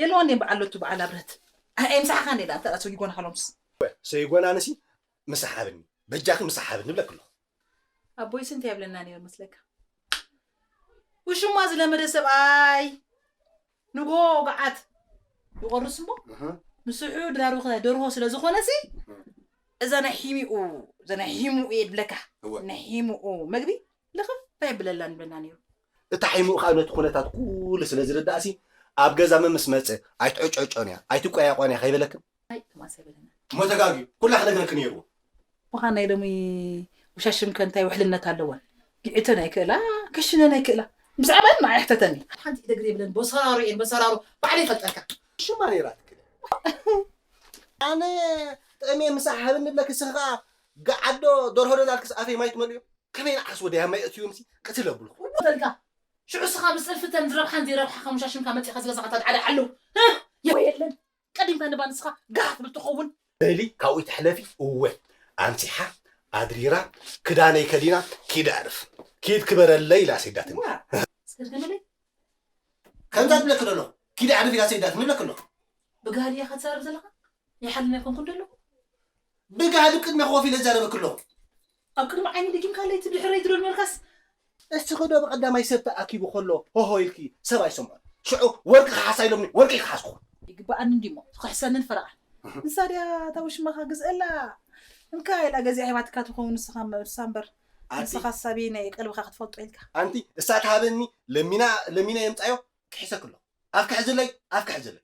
የለዋን እየን በዓል ሎቱ በዓል ኣብርሀት። ኣይ፣ ኣይ፣ ምሳሕኻ እንዴ ደኣ፣ እንተ ደኣ ሰጊጎና ሃሎምስ። ሰይጎና ንሲ ምሳሕ ሃብኒ። በጃኺ ምሳሕ ሃብኒ ብለኪ ኣለኹ። ኣቦይስ እንታይ ይብለና ነይሩ መስለካ? ውሽማ ዝለመደ ሰብኣይ ንጎ ገዓት ይቆርስ እሞ፣ እህ። ምስሑ ድራሩ ከ ደርሆ ስለ ዝኾነሲ፣ እህ። እዛ ናይ ሒሚኡ፣ እዛ ናይ ሒሙኡ እየ ድብለካ። እወ። ናይ ሒሙኡ መግቢ ልኽፍ ኣይብለላን ይብለና ነይሩ። እታ ሒሙኡ ከዓ ነቲ ኩነታት ኩሉ ስለ ዝርዳእሲ፣ ኣብ ገዛ መምስ መጽእ፣ ኣይትዕጨጨን እያ፣ ኣይትቆያቆን እያ ከይበለክን? ኣይ፣ ቶማስ ኣይበለና። እሞ ተጋግዩ፣ ኩላ ክነግረኪ ነይርዎ። ምዃን ናይ ሎሚ ውሻሽም ከ እንታይ ውሕልነት ኣለወን? ጊዕተን ኣይክእላ፣ ክሽነን ኣይክእላ። ብዛዕባን ንዓይ ሕተተኒ። ሓንቲ ኢደ ግር የብለን፣ በሰራሩ እየን፣ በሰራሩ። ባዕለይ ይፈልጠልካ። ሽማ ነይራ ትክእል። ኣነ ጥዕሜ ምሳሕ ሃብኒ ብለኪ፣ ንስኺ ኸዓ ገዓዶ ደርሆ ዶ እናልክስ ኣፈይ ማይ ትመልእዮ? ከመይ ንዓስ ወደይ ኣብ ማይ ኣእትዮም ሲ ቅትል ኣብልኩ። እሞ ተልካ፣ ሽዑ እስኻ ብጽልፍተን ዝረብሓን ዘይረብሓ ከም ውሻሽምካ መጺኻ ዝገዛኻ ታድዓዳ ዓሉ። ህ! የወ የለን። ቀዲምካ ንባ ንስኻ ጋህ ትብል ትኸውን። በሊ ካብኡ ትሕለፊ። እወ፣ ኣምሲሓ ኣድሪራ ክዳነይ ከዲና ኪድ ኣዕርፍ። ኪድ ክበረለይ ኢላ ሰይዳትኒ። ዋ፣ እስከ ድገመለይ። ከምዛ ትብለኪ ዶ ኣለኹ? ኪድ ኣዕርፍ ኢላ ሰይዳትኒ እብለኪ ኣለኹ። ብጋህዲ ኢኻ ትዛረብ ዘለኻ? ይሓልን ኣይኮንኩን ዶ ኣለኹ? ብጋህዲ ቅድሜ ኮፍ ኢለ እዛረበኪ ኣለኹ። ኣብ ቅድሚ ዓይኒ ደጊምካለይ እቲ ብድሕረይ ትደልመልካስ? እስኺ ዶ ብቐዳማይ ሰብ ተኣኪቡ ከሎ ሆሆ ኢልኪ ሰብ ኣይሰምዖን። ሽዑ ወርቂ ክሓሳ ኢሎምኒ ወርቂ ክሓስኩ። ይግበኣኒ እንዲሞ ትኽሕሰንን ፈረቓ። ንሳ ድያ እታ ውሽማኻ ግዝአላ? እንካ ኢላ ገዚኣ ሂባትካ ትኸውን ንስኻ እምበር፣ ንሳ እምበር። ኣቲ ንስኻ ሳቢ ናይ ቀልብኻ ክትፈልጦ ኢልካ። ኣንቲ እሳ ትሃበኒ ለሚና ለሚና የምጻዮ ክሕሰክ ኣለኹ። ኣፍ ክሕዝለይ ኣፍ ክሕዝለይ።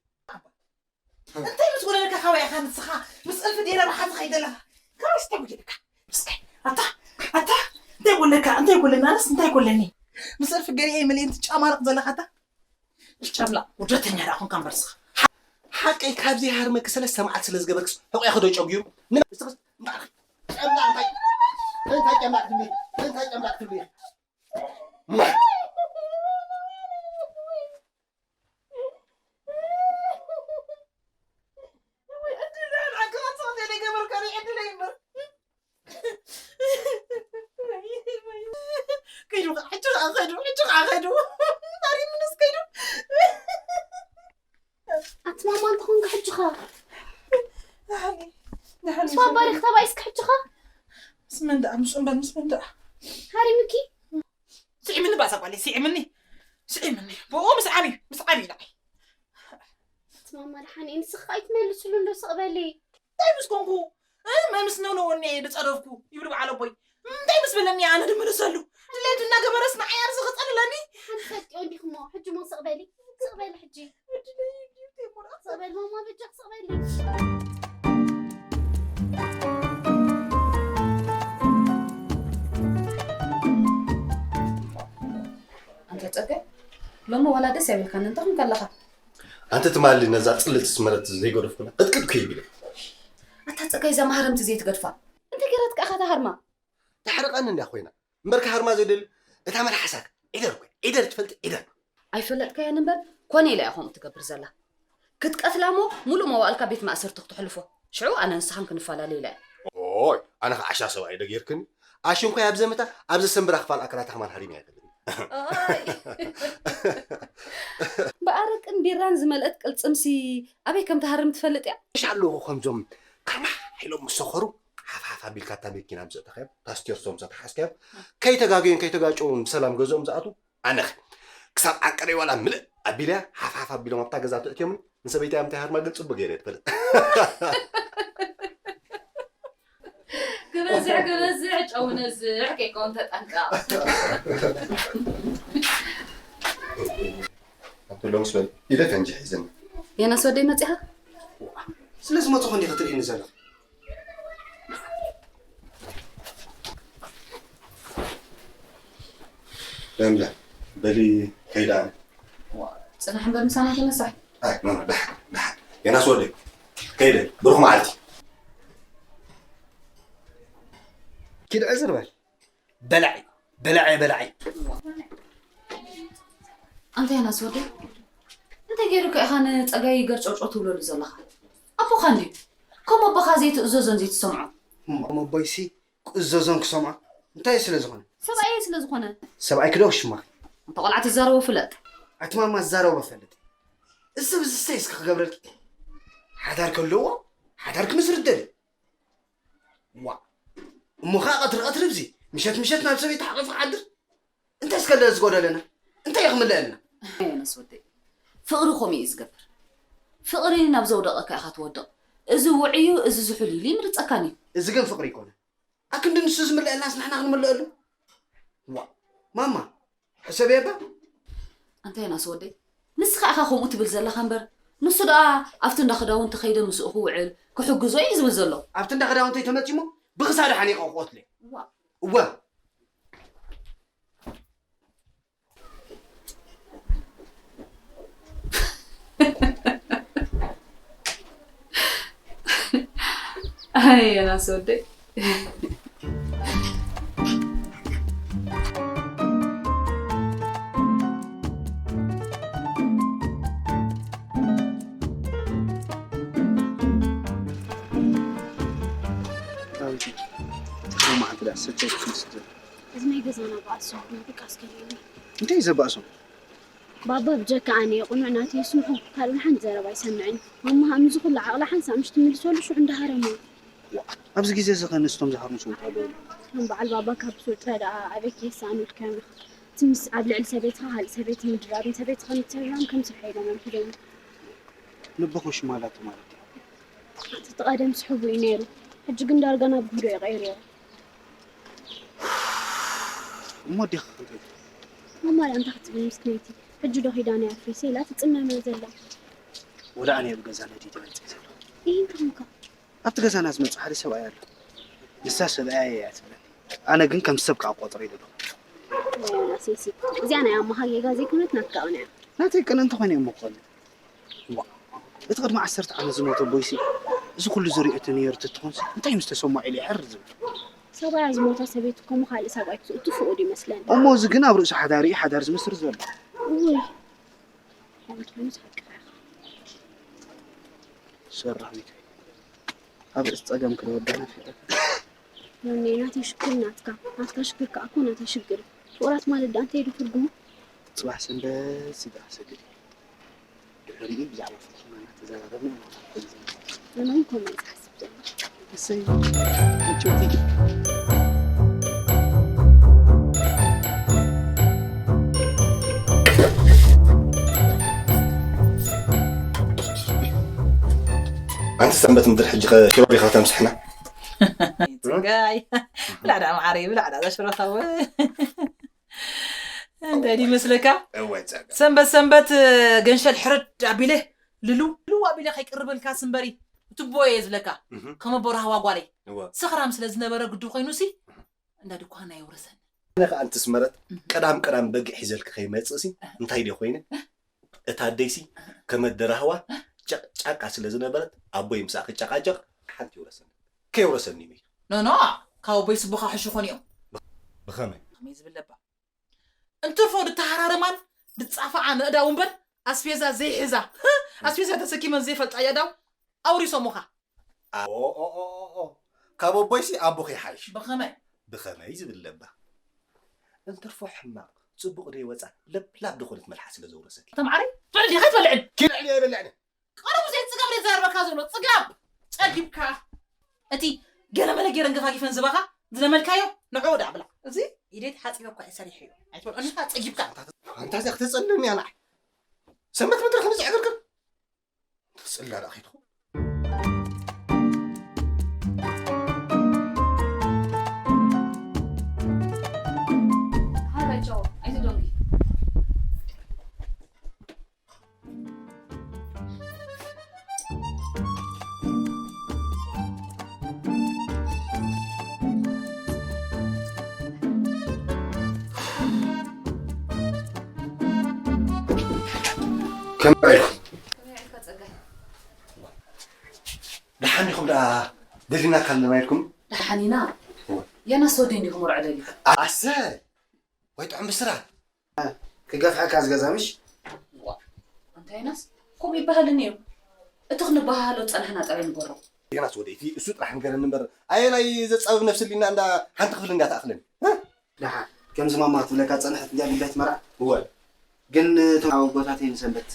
እንታይ ምስ ጎደለካ ካባይ ኢኻ ንስኻ ምስ እልፊ ዲረ ብሓ ትኸይድ ኣለኻ? ካባይ እንታይ ጎደለካ? እስከ ኣታ ኣታ እንታይ ጎለካ? እንታይ ጎለና? ኣነስ እንታይ ጎለኒ? ምስ እልፊ ገሊኤ ምልእንቲ ጫማርቕ ዘለኻ ኣታ? ጫምላቕ ውርደተኛ ደኣ ኾንካ እምበር እስኻ። ሓቀይ ካብዚ ሃርመኪ ሰለስተ መዓልቲ ስለ ዝገበርክስ ሕቆ ክዶ ጨጉዩ? ምን ስትኽስ እንታይ ጨምላቕ እንታይ እንታይ ጨምላቕ ትብሊ? እንታይ ጨምላቕ ትብሊ? ከይዱ፣ ሕጂ ኸዓ ከይዱ፣ ሕጂ ኸዓ ከይዱ። ኣሪምንስ ከይዱ። ኣቲ ማማ እንተኾንካ ሕጂ ኸ? ደሓን፣ ደሓን ምስ ባባ ዲኺ ተባኢስኪ ሕጂ ኸ? ምስ መን ደኣ? ምስ እምበር ምስ መን ደኣ? ሃሪምኪ? ስዒምኒ ባዛ ጓለይ፣ ስዒምኒ። ስዒምኒ። ብኡ ምስ ዓብዩ፣ ምስ ዓብዩ ንዓይ። ኣቲ ማማ ደሓን እየ፣ ንስኺ ከኣ ኣይትመልስሉ እንዶ ስቕ በሊ። እንታይ ምስ ኮንኩ? እ፣ መምስ ነውነወኒ እየ ዝጸረፍኩ ይብል በዓል ኣቦይ። እንታይ ምስ በለኒ ኣነ ድምልሰሉ? ድሌት እናገበረስ ንዓይ ኣብዚ ክጸልለኒ? ሓንቲ ፈልጥዮ እንዲኹሞ፣ ሕጂ እሞ ስቕ በሊ። ስቕ በሊ ሕጂ። ስቕ በል ማማ በጃ ስቕ በል። ኣንታ ጸጋይ፣ ሎሚ ዋላ ደስ ኣይበልካን፣ እንታይ ኾንካ ኣለኻ? ኣንቲ ትማሊ ነዛ ጽልልቲ ስመረት ዘይገደፍኩላ ቅጥቅጥኩ ይብለ። ኣታ ጸጋይ፣ እዛ ማህረምቲ ዘይትገድፋ። እንታይ ገይራትካ ኢኻ እታ ሃርማ? ተሕርቐኒ እንድያ ኮይና። እምበር ክሃርማ ዘይደሊ፣ እታ መልሓሳክ ዒደር እኮ፣ ዒደር ትፈልጢ፣ ዒደር። ኣይፈለጥካያን እምበር፣ ኮነ ኢላ እያ ከምኡ ትገብር ዘላ። ክትቀትላ እሞ፣ ሙሉእ መዋእልካ ቤት ማእሰርቲ ክተሕልፎ። ሽዑ ኣነ ንስኻን ክንፈላለ ኢለ እየ። ኦይ፣ ኣነ ኸዓ ዓሻ ሰብኣይ ዶ ጌርክኒ? ኣሽንኳይ ኣብ ዘመታ፣ ኣብ ዘሰንብራ ክፋል ኣካላታ ከማን ሃሪመያ ኣይፈልጥን። ኦይ። ብኣረቅን ቢራን ዝመልአት ቅልጽምሲ ኣበይ ከም ትሃርም ትፈልጥ እያ? ምሽ ኣለኹ ከምዞም ከርማሕ ኢሎም ምስ ሰኸሩ፣ ሓፍ ሓፍ ኣቢልካ እታ መኪና ምስ ኣእተኻዮም፣ እታ ስቴርቶ ምስ ኣትሓዝካዮም፣ ከይተጋገዩን ከይተጋጨውን ብሰላም ገዝኦም ዝኣትዉ፣ ኣነኸ ክሳብ ዓንቀረይ ዋላ ምልእ ኣቢለያ፣ ሓፍ ሓፍ ኣቢሎም ኣብታ ገዛ ተእትዮምኒ፣ ንሰበይተይ ኣብ ምንታይ ሃርማ ግን ጽቡቅ ገይረ እየ ትፈልጥ። ክበዝሕ ክበዝሕ ጨው ነዝሕ ከይከውን ተጠንቀቕ። ኣቶ ሎምስ በል ኢለ ፈንጂ ሒዘኒ። የናስ ወደይ መጺኻ? ስለዚ መጽኹ እንዲኻ ትርእይኒ ዘለኻ። ደምለ በሊ ከይዳ። ጽናሕ እምበር ምሳና ተነሳሕ። ኣይ፣ ኖ፣ ኖ፣ ደሓን፣ ደሓን። የናስ ወደይ፣ ከይደ፣ ብሩኽ መዓልቲ። ኪድ ዕዝር በል። በላዒ፣ በላዒ፣ በላዒ። ኣንታ የናስ ወደይ፣ እንታይ ገይሩካ ኢኻ ንጸጋይ ገርጨውጨው ትብለሉ ዘለኻ? ኣቦኻ እንድዩ። ከም ኣቦኻ ዘይትእዘዞን ዘይትሰምዖ። እሞ ኣቦይሲ ክእዘዞን ክሰምዖ እንታይ ስለ ዝኾነ? ሰብኣየይ ስለ ዝኾነ። ሰብኣይኪ ዶ ሽማኺ? ኣንታ ቆልዓ ትዛረቦ ፍለጥ። ኣቲ ማማ ዝዛረቦ ፈልጥ። እዚ ሰብ እዚ እንታይ እስከ ክገብረልኪ? ሓዳር ከለዎ ሓዳር ክምስርት ደሊ። ዋ፣ እሞ ኸዓ ቀትሪ ቀትሪ ብዚ፣ ምሸት ምሸት ናብ ሰበይቲ ሓቒፉ ክሓድር? እንታይ እስከ ዝጎደለና? እንታይ እዩ ክምለአልና? ኣየነስ ወደይ፣ ፍቕሪ ከምኡ እዩ ዝገብር። ፍቕሪ ናብ ዘውደቐካ ኢኻ ትወድቕ። እዚ ውዑይ እዩ፣ እዚ ዝሑል ኢሉ ይምርጸካን እዩ። እዚ ግን ፍቕሪ ኣይኮነን። ኣክንዲ ንሱ ዝምለአልናስ ንሕና ክንምለአሉ? ዋ፣ ማማ፣ ሕሰብያ እባ። ኣንታ ዮናስ ወደይ፣ ንስኻ ኢኻ ከምኡ ትብል ዘለኻ እምበር፣ ንሱ ደኣ ኣብቲ እንዳ ክዳውንቲ ከይደ ምስኡ ክውዕል፣ ክሕግዞ እዩ ዝብል ዘሎ። ኣብቲ እንዳ ክዳውንተይ ተመጺሞ ብኽሳዱ ሓኒቐ ክቐትሎ እየ። ዋ። እወ። ኣይ ዮናስ ወደይ። ዳዊት፣ ተሰማዕቲ ደኣ ሰተይ ትመስል። እዚ ናይ ገዛና በዓል ስሙ ድቃስ ከልዩኒ። እንታይ እዩ ዘባእሶም? ባባ ብጀካ ኣነ የቕኑዕ ናተይ ይስምዑ፣ ካልእ ሓንቲ ዘረባ ኣይሰምዕን። ማማ ከምዚ ኩሉ ዓቕላ ሓንሳእ ምሽ ትምልሰሉ ሽዑ እንዳሃረሙ። ኣብዚ ግዜ እዚ ከ ንስቶም ዝሃርሙ ሰብኡት ኣለዉ? ከም በዓል ባባ ካብ ብሱር ጥረ ደኣ ኣበይ ከየሳእኑልካዮም ኢኻ? እቲ ምስ ኣብ ልዕሊ ሰበይትኻ ካልእ ሰበይቲ ምድራብ፣ ንሰበይትኻ ምትህርራም ከም ስርሖ ኢሎም ኣንፊዶም። ንቦ ኮሽማላቱ ማለት እዩ። እቲ ቀደምስ ሕቡእ እዩ ነይሩ፣ ሕጂ ግን ዳርጋ ናብ ጉህዶ እዩ ቀይርዎ። እሞ ኣዴኺ ከ እንታይ ትብል? ማማ ደኣ እንታይ ክትብል ምስክነይቲ፣ ሕጂ ዶ ኪዳነይ ኣፍሪሰ ኢላ ትጽመም እያ ዘላ። ወላ ኣነ ኣብ ገዛ ነዲደ መጺአ ዘለኹ። ኢሂ እንታይ ኾንካ? ኣብቲ ገዛና ዝመጽእ ሓደ ሰብኣይ ኣሎ። ንሳ ሰብኣየይ እያ ትብለኒ። ኣነ ግን ከም ሰብ ከኣ ቆጽሮ ይደሎ። ወይ ዮናስ፣ እዚኣ ናይ ኣማኻ ጌጋ ዘይኮነት ናትካ ቅንዕ። ናተይ ቅንዕ እንተኾይነ እሞ ክኾነ። ዋ፣ እቲ ቅድሚ ዓሰርተ ዓመት ዝሞተ ኣቦይሲ፣ እዚ ኩሉ ዝሪኦ ተነይሩ ተትኾንሲ፣ እንታይ ምስ ተሰምዖ ኢለ ይሕር ዝብል። ሰብኣያ ዝሞታ ሰበይቲ እኮ እሞ ካልእ ሰብኣይ ክትእቱ ፍቑድ ይመስለኒ። እሞ እዚ ግን ኣብ ርእሱ ሓዳር እዩ ሓዳር ዝምስርት ዘሎ። እውይ፣ ከምኡ እንተኾይኑስ ሓቅኻ ኢኻ። ሰራዊት፣ ኣብ ርእሲ ጸገም ክረወዳና ፍልጠት። ዮኒ፣ ናተይ ሽግር ናትካ፣ ናትካ ሽግር ከኣ እኮ ናተይ ሽግር እዩ። ፍቑራት ማለት ደኣ እንታይ እዩ ትርጉሙ? ጽባሕ ሰንበት ስጋ ክሰግድ እዩ። ድሕሪኡ ብዛዕባ ፍቕርና እናተዘራረብና ኢና ክንዛረብ። ኣነ እውን ከምኡ እየ ዝሓስብ ዘለኹ። እሰይ፣ ምችውቲ። ኣንቲ ሰንበት ምድሪ ሕጂ ኸ ሽሮ ዲኻ ተምስሕና? ጽጋይ፣ ብላዕዳ መዓረይ፣ ብላዕዳ እዛ ሽሮኻ ወ-፣ እንታይ ድዩ መስለካ? እወ፣ ጸጋ። ሰንበት ሰንበት ገንሸል ሕርድ ኣቢለ፣ ልሉ፣ ልሉ ኣቢለ ከይቅርበልካ ስምበሪ፣ ትቦ እየ ዝብለካ። እህ። ከም ኣቦ ራህዋ ጓለይ። እወ። ሰኽራም ስለ ዝነበረ ግዱ ኮይኑሲ፣ እንዳ ድኳና የውረሰኒ። ኣነ ኸኣ እንትስመረት፣ እህ። ቀዳም ቀዳም በጊዕ ሒዘልኪ ከይመጽእሲ፣ እንታይ ድየ ኮይነ? እታ ኣደይሲ፣ ከም ኣደ ራህዋ፣ ጨቅ-፣ ጫቃ ስለ ዝነበረት፣ ኣቦይ ምስኣ ክጨቃጨቅ፣ ሓንቲ የውረሰኒ። ከየውረሰኒ እዩ። ኖ፣ ኖ፣ ካብ ኣቦይ ስቦኻ ሕሹ ኾን እዮም። ብኸመይ? ከመይ ዝብል ለባ? እንትርፎ ድተሃራረማን ድጻፋዓ ነእዳው እምበር ኣስቤዛ ዘይሕዛ፣ ኣስቤዛ ተሰኪመን ዘይፈልጣ የእዳው ኣውሪሶሙኻ። ኦ፣ ኦ፣ ኦ፣ ኦ፣ ኦ። ካብ ኣቦይሲ ኣቦኺ ይሓይሽ። ብኸመይ? ብኸመይ ዝብል ለባ? እንትርፎ ሕማቕ፣ ጽቡቕ ደይወጻ ለብላብ ዝኾነት መልሓስ ስለ ዘውረሰኪ። ተማዕረይ፣ ትበልዕ ዲኻ ኣይትበልዕን? ኪልዕን እየ ኣይበልዕን። ቀረቡ ዘይ ጽጋብ ደይ ዘርበካ ዘሎ ጽጋብ ጸጊብካ። እቲ ገለመለ ገይረን ገፋጊፈን ዝባኻ ዝለመድካዮ ንዕኡ ደኣ ብላ። እዚ ኢደይ ተሓጺበ እኳ እየ ሰሪሐዮ። ኣይትበልዖ ንኻ ጸጊብካ። ኣንታ እዚኣ ክተጸልም እያ ንዓይ። ሰንበት ምድሪ ከምዚ ዕግርግር። ተጽላ ደኣ ከይትኹ። ሃይ ባይ ቻው። ኣይትደንጉ። ከመይ ውዒልኩም? ከመይ ውዒልካ ጸጋይ? ደሓን ዲኹም ደኣ? ደሊናካ ኣለና ኢልኩም? ደሓን ኢና። እወ። የናስ ወደይ እንዲኹም ወርዐ ደልዩ። ኣሰይ! ወይ ጥዑም ብስራት። ክገፍሐካ ዝገዛ ምሽ? ዋ፣ ኣንታ የናስ፣ ከምኡ ይበሃልን እዩ። እቲ ክንበሃሃሎ ዝጸናሕና ጥራይ ንገሮ። የናስ ወደይ፣ እቲ እሱ ጥራሕ ንገረኒ እምበር፣ ኣየናይ ዘጻብብ ነብሲ ኣሊና እንዳ ሓንቲ ክፍሊ እንዳ ትኣኽለኒ? እ? ደሓን፣ ከምዚ ማማ ክትብለካ ዝጸንሐት እንድያ ጉዳይ እቲ መርዓ። እወ። ግን እቶም ኣቦታተይ ንሰንበት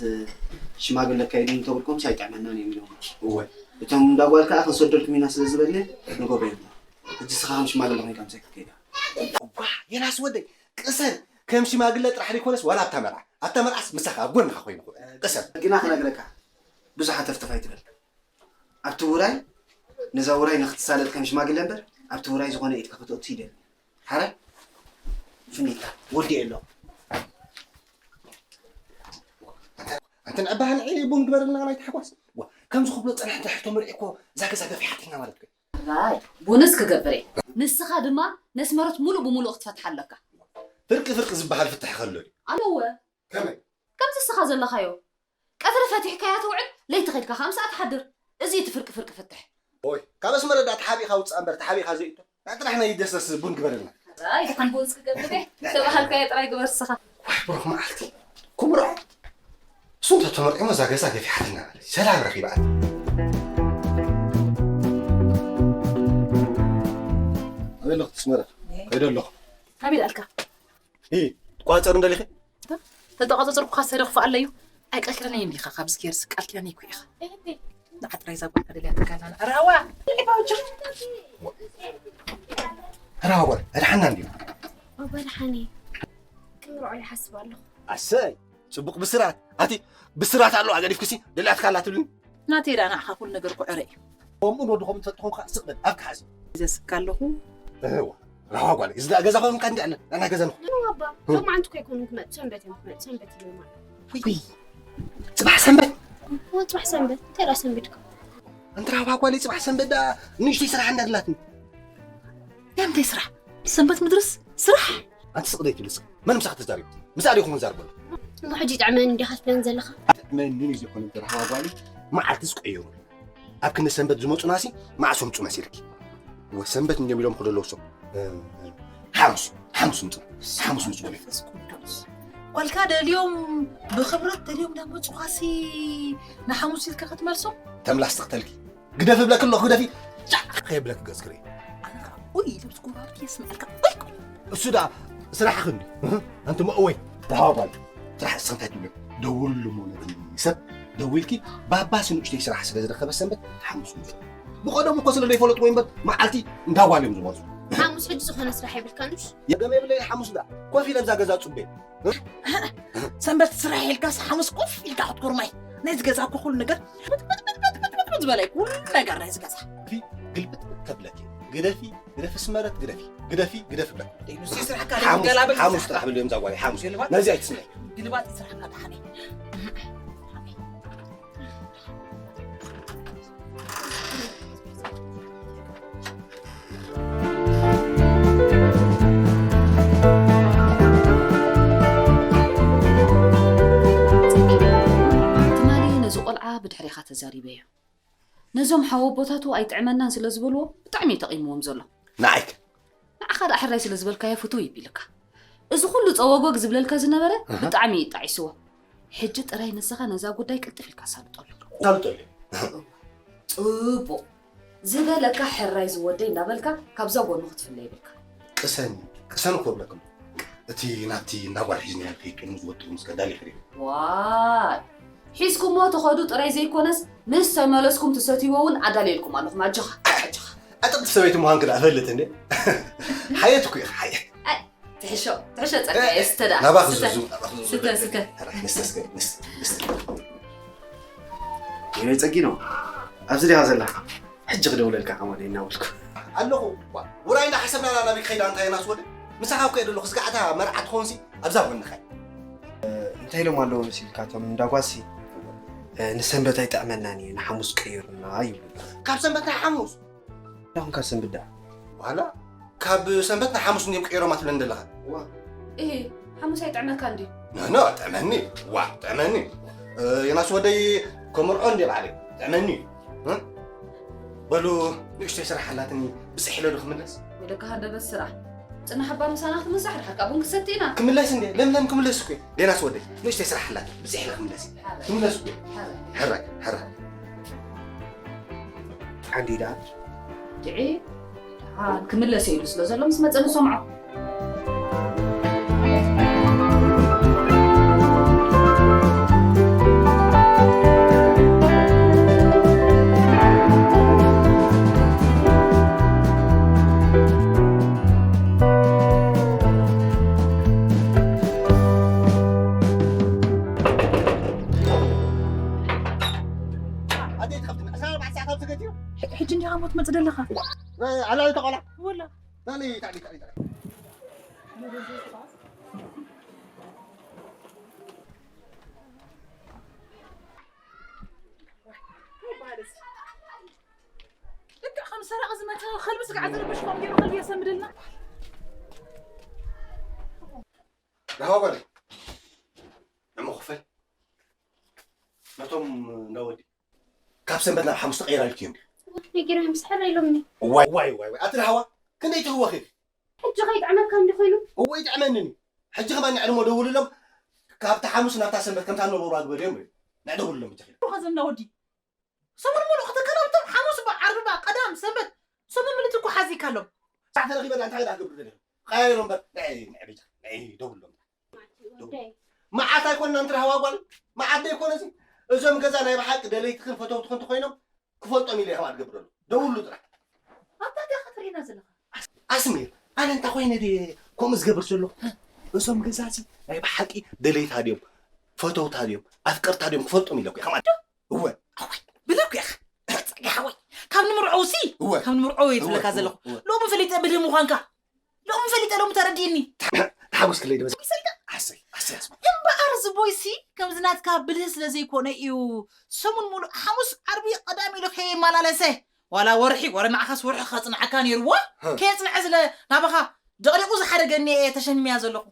ሽማግለ ኣካይዱ እንተብልኩምስ ኣይጥዕመናን እዮም ኢሎም። እወ። እቶም እንዳ ጓል ከኣ ክንሰደልኩም ኢና ስለ ዝበለ ንገብሮ የብልና። ሕጂ ንስኻ ከም ሽማግለ ኮይንካ ምሳይ ክትከይድ ኢኻ። እዋ፣ የናስ ወደይ፣ ቅሰን። ከም ሽማግለ ጥራሕ ዘይኮነስ ዋላ ኣብታ መርዓ፣ ኣብታ መርዓስ ምሳኻ ኣብ ጎንኻ ኮይኑ ክውዕል። ቅሰን። ግና ክነግረካ፣ ብዙሕ ሃተፍተፍ ኣይትበል። ኣብቲ ውራይ፣ ነዛ ውራይ ንክትሳለጥ ከም ሽማግለ እምበር፣ ኣብቲ ውራይ ዝኾነ ኢድካ ከተእቱ ይደሊ። ሓረ? ፍኒታ፣ ወዲኤ ኣለኹ። ኣንተ ንዕባህ ንዒ ቡን ግበረልና ናይ ታሕጓስ። ዋ፣ ከምዚ ክብሎ ጸንሐ እንተ ሕቶ መርዒ እኮ እዛ ገዛ ገፊሓትና ማለት እኮ። ራይ፣ ቡንስ ክገብር እየ። ንስኻ ድማ ነስመረት ሙሉእ ብሙሉእ ክትፈትሓ ኣለካ። ፍርቂ ፍርቂ ዝበሃል ፍትሕ ከሎ ድዩ? ኣለወ። ከመይ? ከምዚ ንስኻ ዘለኻዮ። ቀትሪ ፈቲሕካያ ትውዕል፣ ለይቲ ኸይድካ ኸኣ ምስኣ ትሓድር። እዚ እዩ እቲ ፍርቂ ፍርቂ ፍትሕ። ኦይ፣ ካብ ኣስመረ ዳ ተሓቢእካ ውጻእ እምበር፣ ተሓቢእካ ዘይእቶ። ጥራሕ ናይ ደስደስ ቡን ግበረልና። ኣይ፣ ድሓን ቡንስ ክገብር እየ። ዝተባሃልካዮ ጥራይ ግበር ንስኻ። ዋይ፣ ብሩኽ መዓልቲ። ክምርዖ። እሱ እንተ ተመርዒ፣ እዛ ገዛ ገፊሓትና። ሰላም ረኺባትና። ኣበይ ኣለኹ? ኣስመረ። ከይደ ኣለኹ። ኣበይ ደኣልካ? ሂ፣ ትቋጸር እንደሊኺ? ተተቋጻጸርኩኻ ሰደኽፉ ኣለዩ። ኣይ፣ ቃል ኪዳነይ እምቢኻ፣ ካብዚ ጌርሲ ቃል ኪዳነይ እኮ ኢኻ። ንዓ ጥራይ እዛ ጓልካ ደልያ ትካላ ንዕራዋ። ዕራዋ ጓል፣ ኣድሓና እንድዩ። ኣባ ደሓኒ፣ ክምርዖ ይሓስብ ኣለኹ። ኣሰይ፣ ጽቡቕ ብስራት። ኣቲ ብስራት ኣለዋ ገዲፍክሲ፣ ደልያ ትካላ ትብልኒ? ናተይ ደኣ ንዓኻ ኩሉ ነገር ኩዕረ እዩ። ከምኡ ዶ ድኾም ትፈልጥኹም ከኣ ስቕ በል፣ ኣብ ክሓዚ። ዘስካ ኣለኹ። እዋ፣ ራዋ ጓል፣ እዚ ደኣ ገዛ ኾንካ እንዲ ኣለ፣ ናና ገዛ ንኹ። ኖ ኣባ፣ እ። ሎማዓንቲ እኮ ኣይኮኑን ክመጽኡ፣ ሰንበት እዮም ክመጽኡ፣ ሰንበት እዮም ማለት። ውይ፣ ጽባሕ ሰንበት? እዎ፣ ጽባሕ ሰንበት። እንታይ ደኣ ሰንበድካ? ኣንቲ ራዋ ጓል፣ ጽባሕ ሰንበት ደኣ ንእሽተይ ስራሕ እንዳድላትኒ። ናይ ምንታይ ስራሕ? ሰንበት ምድርስ ስራሕ? ኣንቲ ስቕ ደይ ትብሊ ስቕ። መን ምሳኺ ተዛሪቡ? ምሳኣ ዲኹም ክዛርበሉ? እሞ ሕጂ ይጥዕመኒ እንዲኻ ትብለኒ ዘለኻ? ጥዕመኒ እዩ ዘይኮነ እንተ ራዋ ጓል፣ መዓልትስ ቀይሩ። ኣብ ክንዲ ሰንበት ዝመጹናሲ መዓስ ምጹ መሲልኪ? ወ ሰንበት እንድዮም ኢሎም ክደለዉ ሶም። እ፣ ሓሙስ፣ ሓሙስ ምጹ። ሓሙስ ምጹ። መንፈስ ቅዱስ። ጓልካ ደልዮም፣ ብኽብረት ደልዮም እንዳመጹኻሲ ንሓሙስ ኢልካ ክትመልሶም? ተምላስ ትኽተልኪ። ግደፊ እብለኪ ኣለኹ፣ ግደፊ። ጫዕ ከየብለኪ ገጽ ክርኢ። ኣነ ኸዓ ኡይ ኢለ ምስ ጎረባብቲ የስምዐልካ። ኡይ፣ ኡይ። እሱ ደኣ ስራሕኺ እንድዩ። እህ፣ ኣንቲ መእወይ። ደሃዋ ጓል። ስራሕ እስኺ እንታይ ትብሊ? ደውልሉ እሞ ነቲ ሰብ ደዊልኪ፣ ባባሲ ንእሽተይ ስራሕ ስለ ዝረኸበ ሰንበት ሓሙስ ምጹ። ብቐደሙ እኮ ስለ ዘይፈለጥዎ እምበር መዓልቲ እንዳ ጓል እዮም ዝመርጹ። ሓሙስ ሕጂ ዝኾነ ስራሕ የብልካንሽ? የገመ የብለይ ሓሙስ ደኣ። ኮፍ ኢለ ኣብዛ ገዛ ጽበ። ሰንበት ስራሕ ኢልካስ ሓሙስ ኮፍ ኢልካ ክትኩርማይ። ናይዚ ገዛ እኮ ኩሉ ነገር ምጥምጥምጥምጥምጥ ዝበለ እዩ። ኩሉ ነገር ናይዚ ገዛ። ፊ ግልብጥ ተብለኪ። ግደፊ፣ ግደፊ ስመረት፣ ግደፊ። ግደፊ፣ ግደፊ ብለኪ። ደይ፣ ንሱ ስራሕካ ሓሙስ፣ ገላበጥ ሓሙስ ስራሕካ። ጥራሕ ብልዮም እዛ ጓል፣ ሓሙስ። ግልባጥ። ነዚ ኣይትስምዒ። ግልባጥ ስራሕካ ደሓነይ። ትማሊ ነዚ ቆልዓ ብድሕሬኻ ተዛሪበዮ። ነዞም ሓወቦታቱ ኣይጥዕመናን ስለ ዝበልዎ ብጣዕሚ እዩ ጠቒምዎም ዘሎ። ንዓይከ? ንዓኻ ደኣ ሕራይ ስለ ዝበልካዮ ፍትው ይቢልካ። እዚ ኩሉ ጸወጎግ ዝብለልካ ዝነበረ ኣሃ። ብጣዕሚ እዩ ጣዒስዎ። ሕጂ ጥራይ ንስኻ ነዛ ጉዳይ ቅልጥፍ ኢልካ ኣሳልጠሉ። ኣሳልጠሉ። ጽቡቕ። ዝበለካ ሕራይ ዝወደይ እንዳበልካ ካብዛ ጎኑ ክትፍለ ይብልካ። ቅሰን፣ ቅሰን እኮ እብለኩም። እቲ ናብቲ እንዳ ጓል ሒዝናዮ ከይድ ቅድሚ ዝወጥሩ ምስ ከዳሊ ይኽእል እዩ። ዋይ! ሒዝኩሞ ትኸዱ ጥራይ ዘይኮነስ፣ ምስ ተመለስኩም ትሰትይዎ እውን ኣዳልየልኩም ኣለኹም። ኣጆኻ፣ ኣጆኻ። ኣጥቕቲ ሰበይቲ ምዃንኪ ደኣ እፈልጥ እንዴ? ሓየት እኮ ኢኻ፣ ሓየት። ኣይ፣ ትሕሾ፣ ትሕሾ ጸጋየ፣ ስተ ደኣ፣ ናባኺ ስተ። ዝዙ፣ ናባኺ ዝዙ። ስተ፣ ስተ። ንስተ እስከ፣ ንስተ፣ ንስተ። ወይነይ ጸጊኖ፣ ኣብዚ ዲኻ ዘለኻ? ሕጂ ክደውለልካ ከማን እናበልኩ። ኣለኹ። ዋ፣ ውራይ እንዳሓሰብና ናበይ ክኸይድ ኣንታ የናስ ወደ? ምሳኻ እኮ እየ ዘለኹ፣ ስጋዕታ መርዓ ትኸውንሲ ኣብዛ ጎንኻ እየ። እንታይ ኢሎም ኣለዉ መሲልካ እቶም እንዳ ጓሲ? እ፣ ንሰንበት ኣይጥዕመናን እዩ፣ ንሓሙስ ቀይሩና ይብሉ። ካብ ሰንበት ናብ ሓሙስ? ዳኹም ካብ ሰንበት ደኣ? ዋላ ካብ ሰንበት ንሓሙስ እንድዮም ቀይሮማ ትብለኒ ዘለኻ? ዋ፣ እሂ፣ ሓሙስ ኣይጥዕመካን ድዩ? ኖ፣ ኖ፣ ጥዕመኒ። ዋ፣ ጥዕመኒ። እ፣ የናስ ወደይ ከምርዖ እንድየ ባዕለይ። ጥዕመኒ። እ? በሉ፣ ንእሽተይ ስራሕ ኣላትኒ፣ ብፅሕ ኢለ ዶ ክምለስ? ወይለካ ሃንደበት ስራሕ። ፅናሕ እባ ምሳና ክትምሳሕ፣ ድሓር ከዓ ቡን ክሰቲ ኢና። ክምለስ እንድየ፣ ለምለም ክምለስ እኮ እየ። የናስ ወደይ፣ ንእሽተይ ስራሕ ኣላትኒ፣ ብፅሕ ኢለ ክምለስ እየ። ሓራይ። ክምለስ እኮ እየ። ሓራይ። ሕራይ፣ ሕራይ። ዓንዲ ደኣ? ድዒ፣ ደሓን ክምለስ ኢሉ ስለ ዘሎ ምስ መጸ ንሰምዖ። ሕጂ እንዲኻ ሞት መጽእ ደለኻ? ኣላ ተቆላ። ወላ። ታሊ ታሊ ታሊ። ልክዕ ከም ሰራቂ ዝመጸ ከልቢ ስጋዕ ዝርብሽ ከም ገይሩ ከልቢ የሰምድልና። ዳሃባ በለ። እሞ ክፈል። ነቶም እንዳወዲ ካብ ሰንበት ናብ ሓሙስ ተቐይራ ኢልክዮም። ነጊሮም ምስ ሕር ኢሎምኒ። ዋይ ዋይ ዋይ ዋይ ኣቲ ዳሃባ ክንደይ ትህወኺ? ሕጂ ከይጥዕመካ እንዲ ኮይኑ። እወ ይጥዕመኒ። ሕጂ ከማን ንዕድሞ ደውልሎም። ካብቲ ሓሙስ ናብታ ሰንበት ከምታ ነበሩ ኣግበርዮም። ንዕደውልሎም ብትኽእል። ከዘና ወዲ ሰሙን ሙሉእ ከተከናብቶም ሓሙስ ባ ዓርቢ ባ ቀዳም ሰንበት ሰሙን ምልት እኮ ሓዚካ ኣሎም። ሳዕ ተረኺበና እንታይ ኢላ ክገብሩ ደሊኹ? ቀያይሮ እምበር ናይ ናይ ቤጃ ናይ ደውሎም። መዓት ኣይኮንና እንትራህዋ ጓል መዓት ዶ ይኮነ እዚ? እዞም ገዛ ናይ ብሓቂ ደለይትኽን ፈተውትኽን ተኮይኖም ክፈልጦም ኢለ ኢኻ ትገብረሉ። ደውሉ ጥራሕ። ኣታ እንታይ ክትርእየና ዘለኻ? ኣስሚር ኣነ እንታይ ኮይነ ድየ ከምኡ ዝገብር ዘለኹ? እዞም ገዛ እዚ ናይ ብሓቂ ደለይታ ድዮም ፈተውታ ድዮም ኣፍቀርታ ድዮም ክፈልጦም ኢለ እኮ ኢኻ ማለት እወ። ኣዋይ ብለኩ ኢኻ ጸጋ ሓወይ ካብ ንምርዖው ሲ እወ። ካብ ንምርዖው እየ እወ፣ ትብለካ እወ፣ ዘለኹ እወ። ሎሚ ፈሊጠ ብልህ ምዃንካ ሎም ፈሊጠ ሎም ተረዲእኒ። ተሓጎስ ክለይ ድበዝ። ይሰልካ። ኣሰይ ኣሰይ ኣስማ። እምበኣር ዝቦይሲ ከምዚ ናትካ ብልህ ስለ ዘይኮነ እዩ ሰሙን ሙሉእ ሓሙስ ዓርቢ ቀዳሚ ኢሉ ከየመላለሰ ዋላ ወርሒ ዋላ ንዓኻስ ወርሒ ከጽንዓካ ነይርዎ። ከየጽንዐ ስለ ናባኻ ደቕሊቑ ዝሓደገኒ እየ ተሸሚያ ዘለኹ።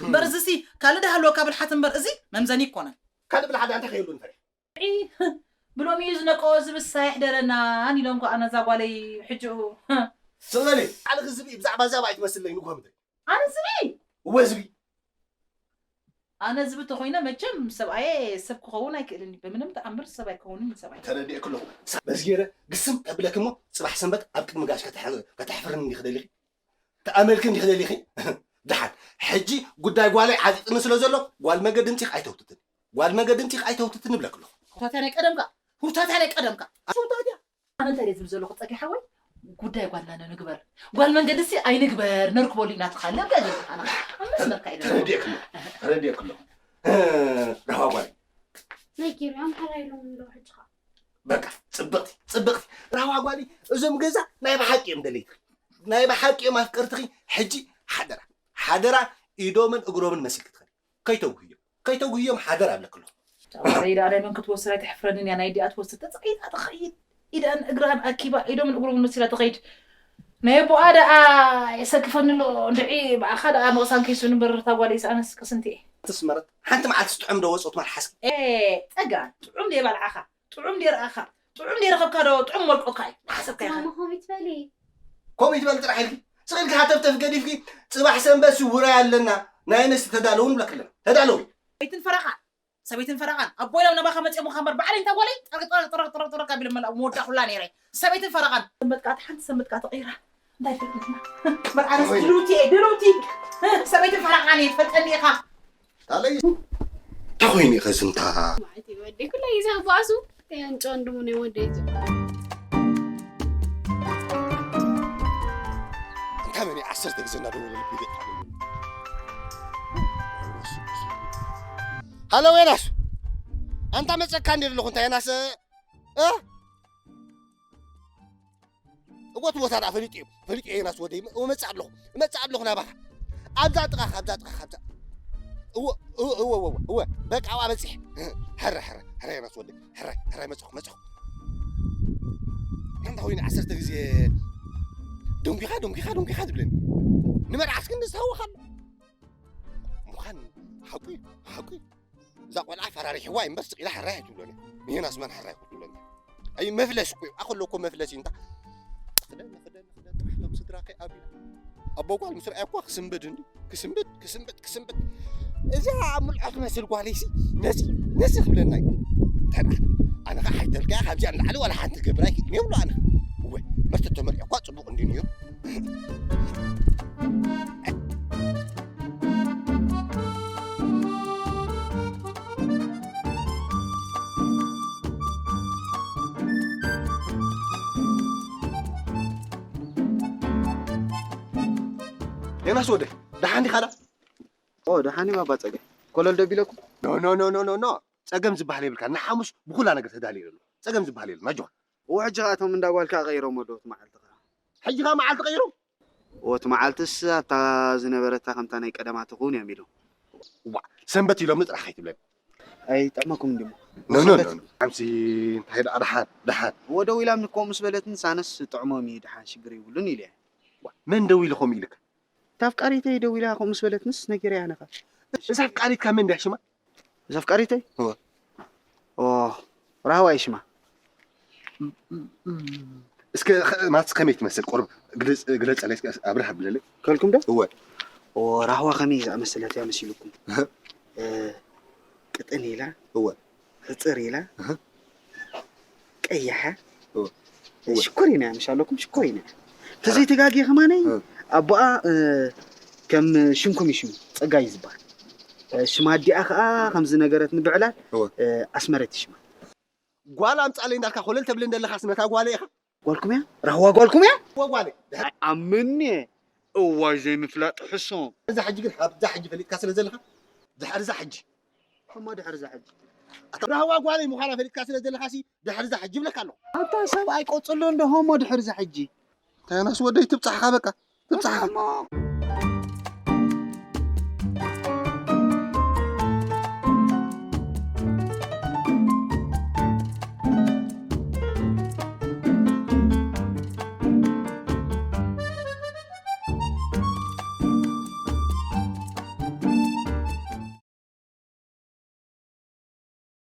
እምበር እዚሲ ካልእ ዳሃልወካ ብልሓት እምበር እዚ መምዘኒ ይኮነን። ካልእ ብልሓት ኣንታ ከየሉ ንፈሪሕ። ዒ፣ ብሎሚ እዩ ዝነቀዎ ዝብሳ ይሕደረናን ኢሎም ከኣ ነዛ ጓለይ ሕጂ። ስቕ በሊ፣ ባዕልኺ ዝብኢ ብዛዕባ ዛባ ኣይትመስለይ ንግሆ ምድሪ። ኣነ ዝብኢ? እወ ዝብኢ። ኣነ ዝብኢ ተኾይነ መቸም ሰብኣየ ሰብ ክኸውን ኣይክእልን እዩ። ብምንም ተኣምር ሰብ ኣይከውንን እዩ ሰብኣየ። ተረዲእኪ ኣለኹ። በዚ ገይረ ግስም ከብለኪ እሞ ጽባሕ ሰንበት ኣብ ቅድሚ ጋሽ ከተሕ-፣ ከተሕፍርኒ እንዲኺ ደሊኺ? ተኣመልኪ እንዲኺ ደሊኺ? ደሓን። ሕጂ ጉዳይ ጓለይ ዓጢጥኒ ስለ ዘሎ ጓል መገዲ እንቲኽ ኣይተውትትን። ጓል መገዲ እንቲኽ ኣይተውትትን እብለኪ ኣለኹ። ሁታታ ናይ ቀደምካ፣ ሁታታ ናይ ቀደምካ። ሱታታ። ኣነ እንታይ ድየ ዝብል ዘለኹ ጸጊ ሓወይ? ጉዳይ ጓልና ንግበር። ጓል መንገዲ ሲ ኣይንግበር፣ ነርክበሉ ኢና ተኻለ። እንታይ ድየ ኣነ? ኣብ መስመርካ ኢለ። ተረዲእክሎ፣ ተረዲእክሎ። እ፣ ራህዋ ጓል። ናይ ጌርያም ሓራይ ኢሎም እንደው ሕጂ ኸኣ። በቃ፣ ጽብቕቲ፣ ጽብቕቲ። ራህዋ ጓል፣ እዞም ገዛ ናይ ብሓቂ እዮም ደለይቲ። ናይ ብሓቂ እዮም ኣፍቀርትኺ። ሕጂ ሓደራ፣ ሓደራ ኢዶምን እግሮምን መሲልኪ ትኸዲ። ከይተጉህዮም፣ ከይተጉህዮም ሓደራ እብለኪ ኣለኹ። ጫማ ደኣ ናይ መን ክትወስድ ኣይትሕፍረንን እያ፣ ናይ ዲኣ ትወስድ፣ ተጸቂጣ ትኸይድ። ኢዳን እግራን ኣኪባ፣ ኢዶምን እግሮምን መሲላ ትኸይድ። ናይ ኣቦኣ ደኣ የሰክፈኒ ኣሎ፣ እንድዒ ብኣኻ ደኣ ምቕሳን ከይስእኑ እምበር፣ እታ ጓለይስ ኣነስ ቅስንቲ እየ። ትስመረት፣ ሓንቲ መዓልቲ ጥዑም ዶ ወጾ ትማል ሓስኪ? ኤ፣ ጸጋ፣ ጥዑም ደይ ባልዓኻ? ጥዑም ደይ ረኣኻ? ጥዑም ደይ ረኸብካ ዶ ጥዑም መልክዑካ እዩ? ሓሰብካ ኢኻ። ማማ፣ ከምኡ ይትበሊ። ከምኡ ይትበሊ ጥራሕ ኢልኪ? ስቕ ኢልኪ ሃተፍተፍ ገዲፍኪ፣ ጽባሕ ሰንበት ሲ ውራይ ኣለና፣ ናይ ኣንስቲ ተዳለዉ ንብለኪ ኣለና። ተዳለዉ። ሰበይትን ፈረቓን፣ ሰበይትን ፈረቓን፣ ኣቦይ ሎም ነባኻ መጺኦምኻ እምበር፣ ባዕለይ እንታ ጓለይ፣ ጠርቅ፣ ጠርቅ፣ ጠርቅ፣ ጠርቅ፣ ጠርቅ ኣቢለ መላ፣ ምወዳእኩላ ነይረ። ሰበይትን ፈረቓን። ሰንበት ከኣ፣ እታ ሓንቲ ሰንበት ከኣ ተቐይራ። እንታይ ፈልጥና? እምበር ኣነስ ድልውቲ እየ፣ ድልውቲ። ሰበይትን ፈረቓን እየ፣ ትፈልጠኒ ኢኻ። ታለይ እንታይ ኮይኑ ኢኸ ዝምታ? ማዕት ወደይ ኩላ ግዜ ክበኣሱ ተያንጨን ድሙ ናይ ወደይ ዝ- እንታይ መን ዓሰርተ ግዜ እናደወለ ልቢ ገጣ። ሃሎ ዮናስ፣ ኣንታ መጸካ እንዲ ኣለኹ እንታይ ዮናስ? እ? እወ፣ እቲ ቦታ ደኣ ፈሊጡ እዩ። ፈሊጡ እዩ፣ ዮናስ ወደይ። እመጽእ ኣለኹ። እመጽእ ኣለኹ ናባኻ። ኣብዛ ጥቓኻ፣ ኣብዛ ጥቓኻ፣ ኣብዛ። እወ፣ እወ፣ እወ፣ እወ፣ እወ። በቃ፣ ኣብኣ በጺሐ። ሕረ፣ ሕረ፣ ሕረ፣ ዮናስ ወደይ። ሕረ፣ ሕረ፣ መጻኹ፣ መጻኹ። ኣንታ ኮይኑ ዓሰርተ ግዜ ደንጒኻ፣ ደንጒኻ፣ ደንጒኻ ዝብለኒ። ንመርዓስ ግን ንዝሃወኻ ኣሎ። ምዃን ሓቁ እዩ፣ ሓቁ እዩ። እዛ ቆልዓ ፈራሪሕዋ እዩ እምበር ስቕ ኢላ ሕራይ ኣይትብሎን እያ። ንዮናስ መን ሕራይ ክትብሎን እያ? ኣይ መፍለሲ እኮ እዩ። ኣኸሎ እኮ መፍለሲ እንታ። ክደ፣ ንኽደ፣ ንኽደ፣ ጥራሕ ቶም ስድራ ከይኣብዩና። ኣቦ ጓል ምስ ረኣየ እኳ ክስንብድ እንዲ። ክስንብድ፣ ክስንብድ፣ ክስንብድ። እዛ ምልዖ ትመስል ጓለይሲ ነዚ፣ ነዚ ክብለና እዩ። እንታይ ደኣ? ኣነ ኸዓ ሓይተልካ እያ፣ ካብዚኣ ንላዕሊ ዋላ ሓንቲ ክገብር ኣይክእልን እየ ብሎ ኣነ። እወ፣ መርተት ተመሪዖ እኳ ጽቡቕ እንዲ ነይሩ። ዮናስ ወደይ፣ ደሓን ዲኻ ዳ? ኦ፣ ደሓን እየ ባባ ጸገ። ኮለል ዶ ቢለኩም? ኖ፣ ኖ፣ ኖ፣ ኖ፣ ኖ፣ ኖ። ጸገም ዝበሃል የብልካ። ንሓሙስ ብኹላ ነገር ተዳልየ ኣለኹ። ጸገም ዝበሃል የለን። ኣጆኻ። እዎ ሕጂ ከኣ እቶም እንዳ ጓልካ ቀይሮም ኣለዉ እቲ መዓልቲ ከኣ። ሕጂ ከኣ መዓልቲ ቀይሮም? እዎ እቲ መዓልትስ ኣብታ ዝነበረታ ከምታ ናይ ቀደማ ትኹን እዮም ኢሎም። ዋ፣ ሰንበት ኢሎምኒ ጥራሕ ከይትብለኒ። ኣይጥዕመኩም እንዲሞ። ኖ ኖ ኖ። ኣምሲ እንታይ ደኣ ደሓን ደሓን። እዎ ደው ኢላምኒ እኮ ምስ በለትኒ ሳነስ ጥዕሞም እዩ ደሓን ሽግር የብሉን ኢለ። ዋ፣ መን ደው ኢሉ ከምኡ ኢልካ? እታ ኣፍቃሪተይ ደው ኢላ ከምኡ ምስ በለትንስ ነጊረያ ነኻ። እዛ ኣፍቃሪትካ መን ድያ ሽማ? እዛ ኣፍቃሪተይ? እወ። ኦ፣ ራህዋ እዩ ሽማ። እስከ ኸ- ማትስ ከመይ ትመስል? ቁርብ ግለጽ- ግለጸለይ እስከ ኣብርህ ኣብለለይ። ከልኩም ዶ? እወ። ኦ፣ ራህዋ ከመይ ዝኣመሰለት እያ መሲልኩም? እ፣ ቅጥን ኢላ፣ እወ። ሕጽር ኢላ፣ እህ። ቀያሓ፣ እወ። ሽኮሪና እያ፣ ምሽ ኣለኩም ሽኮሪና እያ። ተዘይተጋግየ ከማነይ እህ። ኣቦኣ እ፣ ከም ሽምኩም እዩ ሽሙ፣ ጸጋይ እዩ ዝበሃል። እ፣ ሽማ ኣዲኣ ከኣ ከምዚ ነገረትኒ ብዕላል እወ። እ፣ ኣስመረት እዩ ሽማ። ጓል ኣምጻለይ እንዳልካ ኮለል ተብልን ዘለኻስ ነታ ጓለይ ኢኻ? ጓልኩም እያ? ራህዋ ጓልኩም እያ? እወ ጓለይ። ኣምኒ እዋይ ዘይምፍላጥ ሕሶም። እዛ ሕጂ ግን ኣብዛ ሕጂ ፈሊጥካ ስለ ዘለኻ ድሕሪ እዛ ሕጂ። እሞ ድሕሪ እዛ ሕጂ። ኣታ ራህዋ ጓለይ ምዃና ፈሊጥካ ስለ ዘለኻሲ ድሕሪ እዛ ሕጂ ይብለካ ኣለኹ። ኣታ ሰብኣይ ቆጽሎ እንዶ ሆሞ ድሕሪ እዛ ሕጂ። እንታይ ናስ ወደይ ትብጻሕኻ በቃ ትብጻሕኻ። እሞ